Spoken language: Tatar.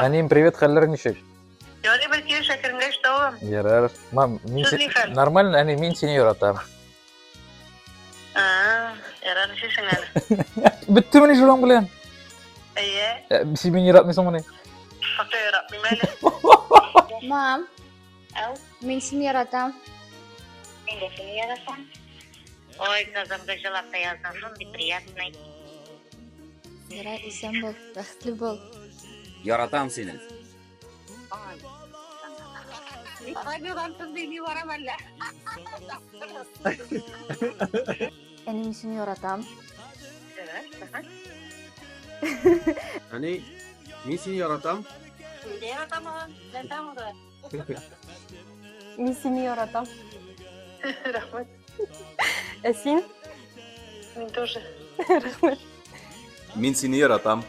Әнием, привет, хәлләр ничек? Ярый бер килеш әкренләш табам. Ярар. Мам, мин Сез ни хәл? Нормально, әни, мин сине яратам. А, ярар, ничексең әле? Беттемени шуның белән? Әйе, Ә, Син мине яратмыйсыңмыни? хакта яратмыйм әле. Мам, Ау, мин сине яратам. мин дә сине яратам. Ой, кызым, җылап та яздың, шундый приятный. Ярар, исән бул, бәхетле бул. Яратам сине. Радиодан тындый барам әллә. Әни, мин сине яратам. Әни, мин сине яратам. Мин дә яратам аны, яратам аны. Мин сине яратам. Рәхмәт. Ә син? Мин тоже. Рәхмәт. Мин сине яратам.